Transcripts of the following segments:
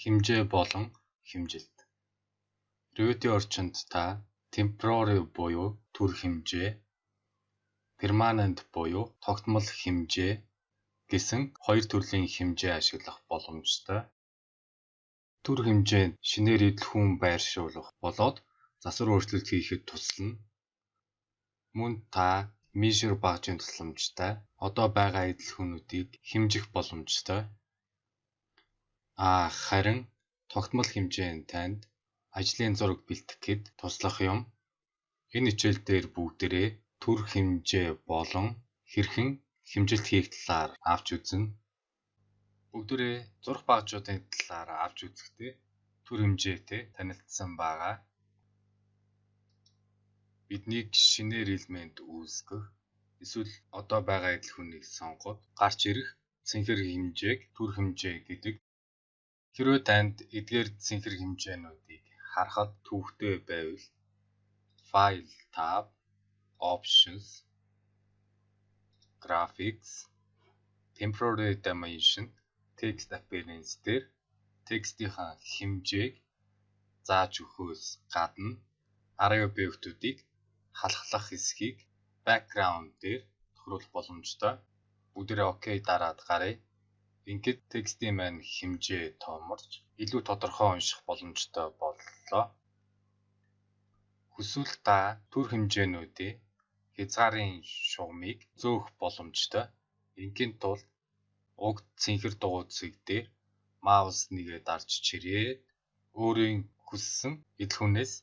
Хэмжээ болон хэмжилт. Revit-ийн орчинд та temporary буюу түр хэмжээ, permanent буюу тогтмол хэмжээ гэсэн хоёр төрлийн хэмжээ ашиглах боломжтой. Түр хэмжээ нь шинээр эдлэхүүн байршуулах болоод засвар өөрчлөлт хийхэд туслана. Мөн та measure багажийн тусламжтай одоо байгаа эдлэхүүнүүдийг хэмжих боломжтой. Харин тогтмол хэмжээ нь танд ажлын зураг бэлтгэхэд туслах юм. Энэ хичээл дээр бүгдээрээ түр хэмжээ болон хэрхэн хэмжилт хийх талаар авч үзнэ. Бүгдээрээ зурах багажуудын талаар авч үзэхдээ түр хэмжээтэй танилцсан байгаа. Биднийг шинээр элемент үүсгэх эсвэл одоо байгаа эдлэхүүнийг сонгоод гарч ирэх цэнхэр хэмжээг түр хэмжээ гэдэг. Хэрвээ танд эдгээр цэнхэр хэмжээнүүдийг харахад төвөгтэй байвал File tab, Options, Graphics, Temporary Dimension, Text Appearance дээр текстийнхаа хэмжээг зааж өгөхөөс гадна арын объектуудыг халахлах хэсгийг background дээр тохируулах боломжтой. Бүгдээрээ OK дараад гаръя. Ингээд текстийн маань хэмжээ томорч илүү тодорхой унших боломжтой боллоо. Хүсвэл та түр хэмжээнүүдийн хязгаарын шугамыг зөөх боломжтой. Ингийн тулд уг цэнхэр дугуй цэг дээр маус нэгээ дарж чирээд өөрийн хүссэн эдлэхүүнээс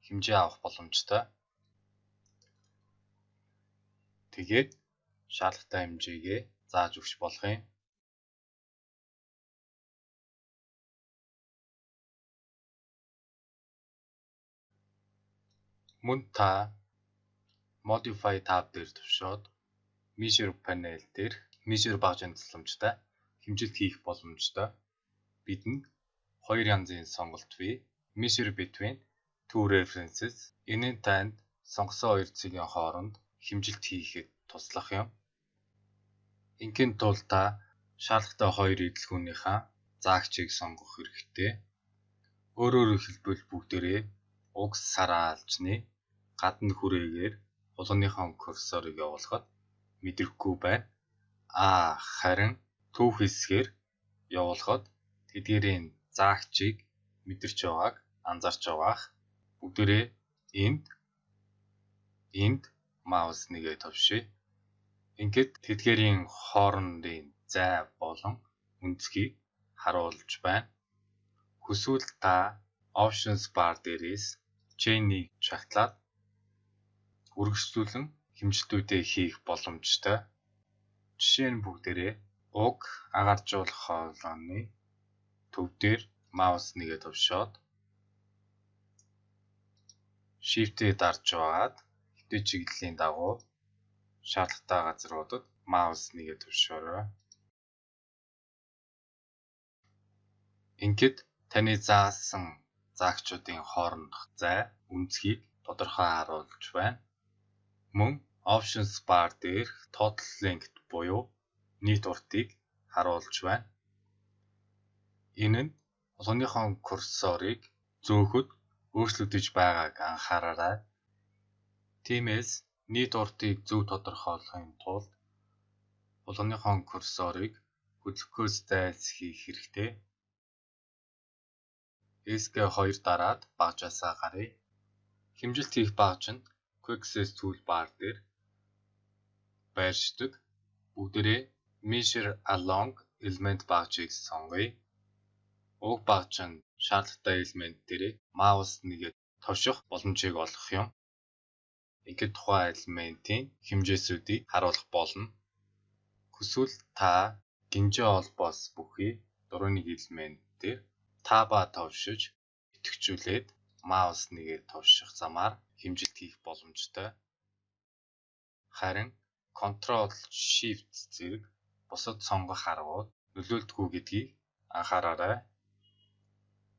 хэмжээ авах боломжтой. Тэгээд шаардлагатай хэмжээгээ зааж өгч болох юм. Мөн та Modify tab дээр тушаад Measure panel дээр Measure багажийн тусламжтай хэмжилт хийх боломжтой. Бидэнд хоёр янзын сонголт бий. Measure between two references. Энэ нь танд сонгосон хоёр цэгийн хооронд хэмжилт хийхэд туслах юм. Ингийн тулд та шаардлагатай хоёр эдлэхүүнийхээ заагчийг сонгох хэрэгтэй. Өөрөөр хэлбэл бүгдээрээ уг сараалжны гадна хүрээгээр хулгайныхаа курсорыг явуулахад мэдрэхгүй байна. Харин төв хэсгээр явуулахад тэдгээрийн заагчийг мэдэрч байгааг анзаарч байгаах. Бүгдээрээ энд маус нэгээ товшъё. Ингээд тэдгээрийн хоорондын зай болон өнцгийг харуулж байна. Хүсвэл та Options bar дээрээс Chain-ийг шагтлаад үргэлжлүүлэн хэмжилтүүдээ хийх боломжтой. Жишээ нь бүгдээрээ уг агааржуулах хоолойны төв дээр маус нэгээ товшоод Shift-ийг дарж байгаад хэвтэй чиглэлийн дагуу шаардлагатай газруудад маус нэгээ товшоорой. Ингээд таны заасан заагчуудын хоорондох зай өнцгийг тодорхой харуулж байна. Мөн Options bar дээрх Total Length буюу нийт уртыг харуулж байна. Энэ нь хулгайныхоо курсорыг зөөхөд өөрчлөгдөж байгааг анхаараарай. Тиймээс нийт уртыг зөв тодорхойлохын тулд хулгайныхоо курсорыг хөдлөхөөс зайлсхийх хэрэгтэй. Esc2 дараад багажаасаа гаръя. Хэмжилт хийх багаж нь Quick Access Toolbar дээр байршдаг. Бүгдээрээ Measure Along Element багажийг сонгоё. Уг багаж нь шаардлагатай элемент дээрээ маус нэгээ товших боломжийг олгох юм. Ингээд тухайн элементийн хэмжээсүүдийг харуулах болно. Хүсвэл та гинжээ холбоос бүхий дөрөвний элемент дээр Tab-аа товшиж идэвхжүүлээд маус нэгээ товших замаар хэмжилт хийх боломжтой. Харин Ctrl Shift зэрэг бусад сонгох аргууд нөлөөлдөггүй гэдгийг анхаараарай.